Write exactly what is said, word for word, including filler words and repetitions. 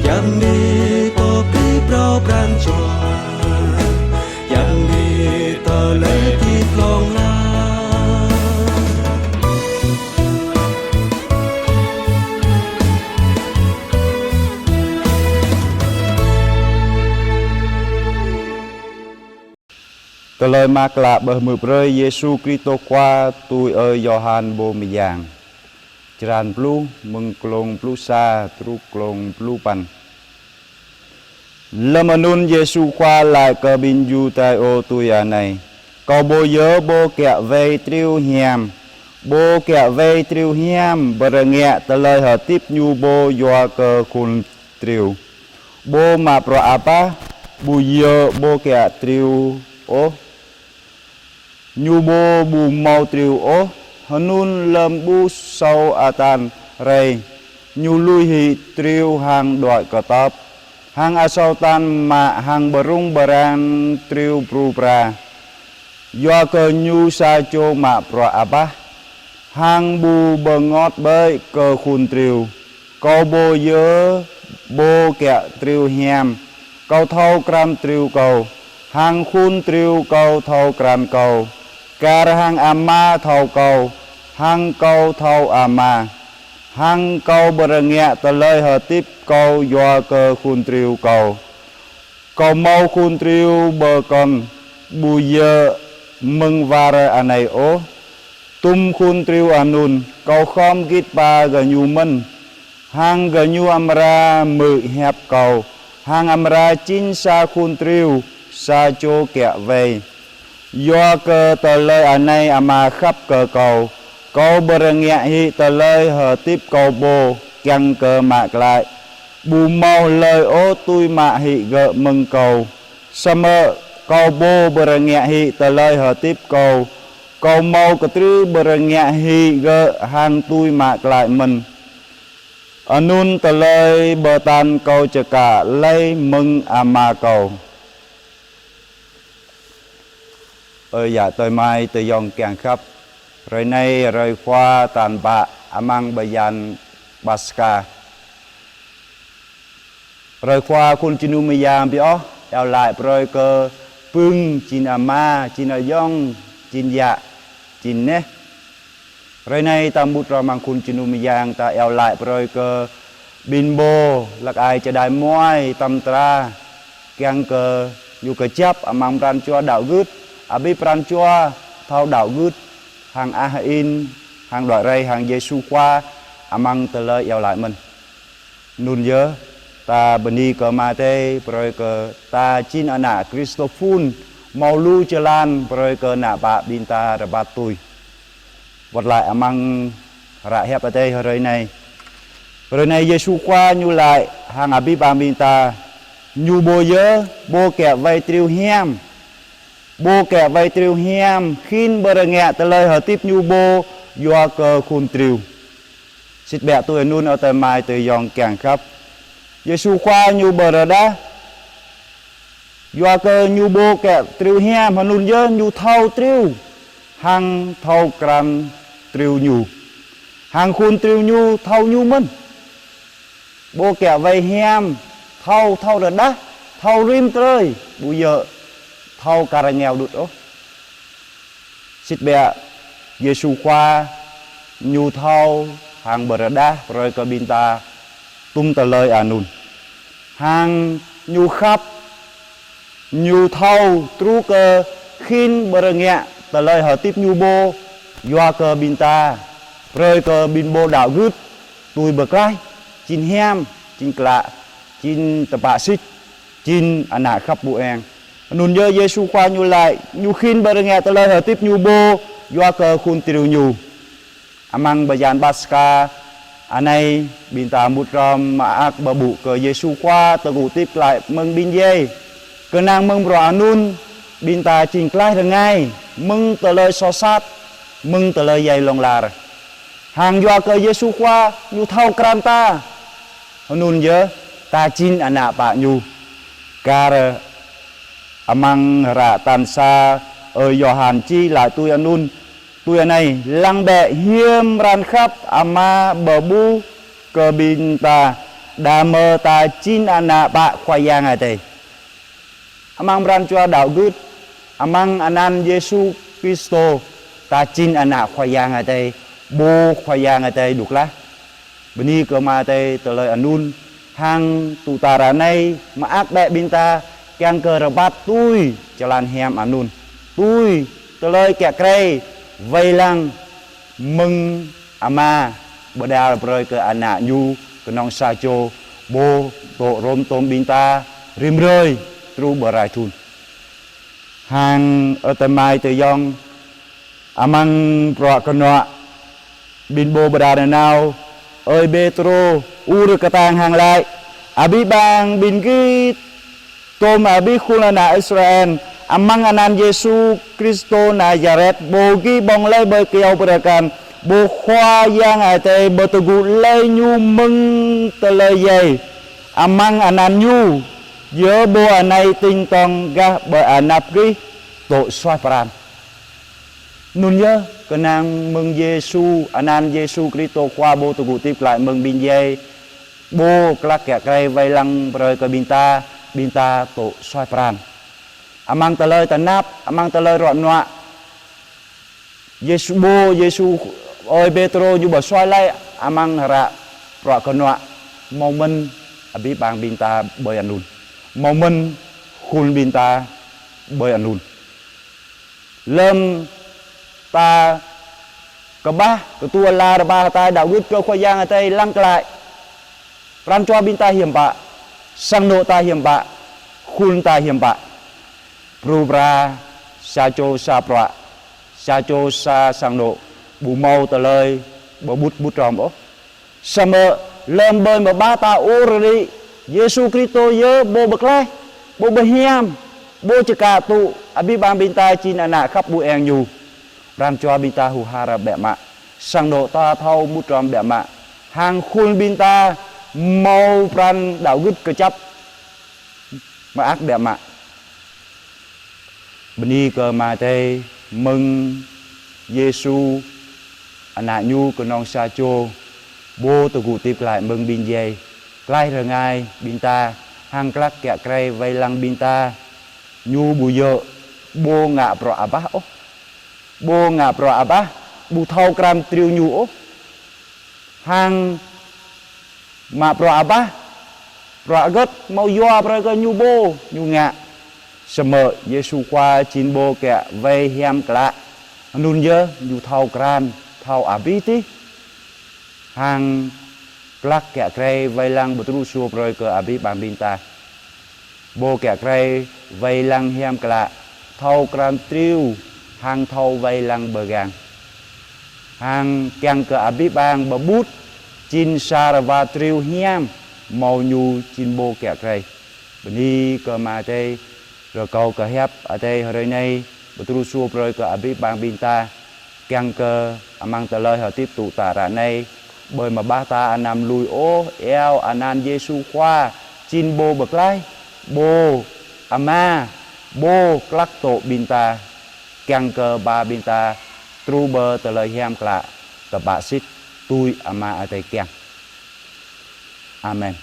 Yang ni pơplih phrâo pran jua, yang ni tơlơi hơdip hlŏng lar. Tơlơi mơak klă pơhmư̆ brơi Yêsu Kristô Khua tui ơi Yôhan pô mơyang. Črăn pluh, mơ̆ng klông pluh sa truh klông pluh păn. Lơm anŭn Yêsu Khua laĭ kơ ƀing Yuđaiô tui anai: Kâo pô yơh pô kiă wai triu hiam. Pô kiă wai triu hiam pơrơngiă tơlơi hơdip ñu pô yua kơ khul triu. Pô mă bruă apah, ƀu djơ̆ pô kiă triu ôh, ñu pô ƀu hmâo triu ôh. Hơnŭn lơm ƀuh asâo atan rai, ñu lui hĭ triu hăng đuaĭ kơtŏp, hăng asâo atan mă hăng pơrŭng pơrang triu pru pra. Yua kơ ñu sa čô mă bruă apah, hăng ƀu bơngot ƀơi kơ khul triu. Kâo pô yơh pô kiă triu hiam. Kâo thâo krăn triu kâo, hăng khul triu kâo thâo krăn kâo. Kar hăng Ama thâo kâo, hăng kâo thâo Ama, hăng kâo pơrơngiă tơlơi hơdip kâo yua kơ khul triu kâo. Kâo hmâo khul triu pơkŏn, ƀu djơ̆ mơ̆ng war anai ôh. Tum khul triu anŭn, kâo khŏm git ba gơñu mơ̆n, hăng gơñu amra hmư̆ hiăp kâo, hăng amra jing sa khul triu, sa čô kiă wai. Yua kơ tơlơi anai Ama khăp kơ kâo, kâo pơrơngiă hĭ tơlơi hơdip kâo pô kiăng kơ mă glăi. Ƀu hmâo hlơi ôh tui mă hĭ gơ̆ mơ̆ng kâo. Samơ̆ kâo pô pơrơngiă hĭ tơlơi hơdip kâo, kâo hmâo kơtrư pơrơngiă hĭ gơ̆ hăng tui mă glăi mơ̆n. Anŭn tơlơi pơtă kâo čơkă laih mơ̆ng Ama kâo. Ơ yă tơi mai tơyŏng kiăng khăp, hrơi anai hrơi Khua tal pă amăng bơyan Paskha. Hrơi Khua khul jơnum mơyang pioh, iâu laĭ brơi kơ pưng jing ama, jing ayŏng, jing yă, jing neh. Hrơi anai ta mŭt hrŏm amăng khul jơnum mơyang, ta iâu laĭ brơi kơ ƀing pô hlăk ai čơđai muai tăm tra, kiăng kơ ñu kơjăp amăng pran jua đaŏ gưt, abih pran jua thâo đaŏ gưt, hăng ah in, hăng đuaĭ rai hăng Yêsu Khua amăng tơlơi iâu laĭ mơ̆n. Anŭn yơh, ta bơni kơ Ama Adai, brơi kơ ta jing ană Kristô phun, hmâo lu jơlan, brơi kơ ană bă ƀing ta rơbat tui. Wơ̆t laih amăng hră hiăp Adai hrơi anai. Hrơi anai Yêsu Khua ñu laĭ hăng abih bang ƀing ta, ñu pô yơh, pô kiă wai triu hiam. Pô kiă wai triu hiam, khĭn pơrơngiă tơlơi hơdip ñu pô, yua kơ khul triu. Sĭt biă tui anŭn ơ tơi mai tơyŏng kiăng khăp. Yêsu Khua ñu pơrơđah, yua kơ ñu pô kiă triu hiam, hơnŭn yơh ñu thâo triu, hăng thâo krăn triu ñu. Hăng khul triu ñu thâo ñu mơ̆n. Pô kiă wai hiam, thâo, thâo rơđah, thâo rĭm tơlơi, ƀu djơ̆ thâo kar rơngiao đôč ôh. Sĭt biă, Yêsu Khua ñu thâo hăng pơrơđah brơi kơ ƀing ta tum tơlơi anŭn. Hăng ñu khăp, ñu thâo truh kơ khĭn pơrơngiă tơlơi hơdip ñu pô, yua kơ ƀing ta, brơi kơ ƀing pô đaŏ gưt, tui pơklaih, jing hiam, jing klă, jing tơpă sĭt, jing ană khăp ƀu eng. Anŭn yơh Yêsu Khua ñu laĭ, ñu khĭn pơrơngiă tơlơi hơdip ñu pô, yua kơ khul triu ñu. Amăng bơyan Paskha anai, ƀing ta mŭt hrŏm mơak pơƀuh kơ Yêsu Khua tơgŭ hơdip glaĭ mơ̆ng ƀing djai. Kơnang mơ̆ng bruă anŭn, ƀing ta jing klaih rơngai, mơ̆ng tơlơi soh sat, mơ̆ng tơlơi djai hlŏng lar. Hăng yua kơ Yêsu Khua ñu thâo krăn ta. Hơnŭn yơh, ta jing ană bă ñu. Kar amăng hră tal sa ơi Yôhan čih laĭ tui anŭn, tui anai: Lăng bĕ hiư̆m pran khăp Ama pơƀuh kơ ƀing ta, Đah mơ̆ ta jing ană bă Khua Yang Adai. Amăng pran jua đaŏ gưt, amăng anăn Yêsu Kristô, ta jing ană Khua Yang Adai, pô Khua Yang Adai đŭk laih. Bơni kơ Ama Adai tơlơi anŭn, hăng tŭ ta ră anai, mơak bĕ ƀing ta, kiăng kơ rơbat tui jơlan hiam anŭn. Tui tơlơi kiă krei, wai lăng, mơ̆ng Ama, pơđar brơi kơ Ană Ñu, kơnơ̆ng sa čô, pô dŏ hrŏm tŏm ƀing ta, rĭm hrơi, truh pơ rai thŭn. Hăng ơ tơmai tơyŏng, amăng bruă kơnuă, ƀing pô pơđar nanao, ơi Pêtrô, ur kơtang hăng laĭ, abih bang ƀing gih, tŏm abih khul ană Israel, amăng anăn Yêsu Kristô Nazaret, pô gih ƀơ̆ng laih ƀơi kơyâo pơrơkal, pô Khua Yang Adai pơtơgŭ laih Ñu mơ̆ng tơlơi djai, amăng anăn Ñu, yơh pô anai tĭng tŏng gah ƀơi anăp gih, dŏ suaih pran. Anŭn yơh, kơnang mơ̆ng Yêsu, anăn Yêsu Kristô Khua pô tơgŭ hơdip glaĭ mơ̆ng ƀing djai, pô glăk kiă krei wai lăng brơi kơ ƀing ta, ƀing ta dŏ suaih pran. Amăng tơlơi tơnap, amăng tơlơi ruă nuă. Yêsu pô, Yêsu ơi Pêtrô ñu pơsuaih laih, amăng hră bruă kơnuă, hmâo mơ̆n abih bang ƀing ta ƀơi anŭn. Hmâo mơ̆n khul ƀing ta ƀơi anŭn. Lơ̆m ta kơƀah, kơtua la rơbah ta đaŏ gưt kơ Khua Yang Adai lăng glaĭ. Pran jua ƀing ta hiam pă, sang anŏ ta hiam pă, khul ta hiam pă. Pru pra, sa čô sa bruă, sa čô sa sang anŏ, ƀu hmâo tơlơi pơƀut ƀut hrŏm ôh. Samơ̆ lơ̆m ƀơi mơbah ta ur rĭ, Yêsu Kristô yơh pô pơklaih, pô pơhiam, pô čơkă tŭ, abih bang ƀing ta jing ană khăp ƀu eng Ñu. Pran jua ƀing ta hur har biă mă. Sang anŏ ta thâo ƀut hrŏm biă mă. Hăng khul ƀing ta hmâo pran đaŏ gưt kơjăp mơak biă mă. Bơni kơ Ama Adai mơ̆ng Yêsu, Ană Ñu kơnơ̆ng sa čô, pô tơgŭ hơdip glaĭ mơ̆ng ƀing djai. Klaih rơngai ƀing ta, hăng glăk kiă krei wai lăng ƀing ta. Ñu ƀu djơ̆ pô ngă bruă abah ôh. Pô ngă bruă abah, ƀu thâo krăn triu ñu ôh. Hăng mă bruă abah, bruă hơgĕt hmâo yua brơi kơ ñu pô, ñu ngă. Samơ̆ Yêsu Khua jing pô kiă wai hiam klă. Anŭn yơh ñu thâo krăn, thâo abih tih. Hăng glăk kiă krei wai lăng pơtrut sua brơi kơ abih bang ƀing ta. Pô kiă krei wai lăng hiam klă, thâo krăn triu, hăng thâo wai lăng pơgang. Hăng kiăng kơ abih bang pơƀut, jing sa rơwa triu hiam, hmâo ñu jing pô kiă krei. Bơni kơ Ama Adai, rơkâo kơ hiăp Adai hrơi anai, pơtrut sua brơi kơ abih bang ƀing ta, kiăng kơ amăng tơlơi hơdip tŭ ta ră anai, ƀơi mơbah ta anăm lui ôh, iâu anăn Yêsu Khua, jing pô pơklaih, pô Ama, pô glăk tŭ ƀing ta, kiăng kơ ba ƀing ta, truh pơ tơlơi hiam klă, tơpă sĭt, tui Ama Adai kiăng. Amen.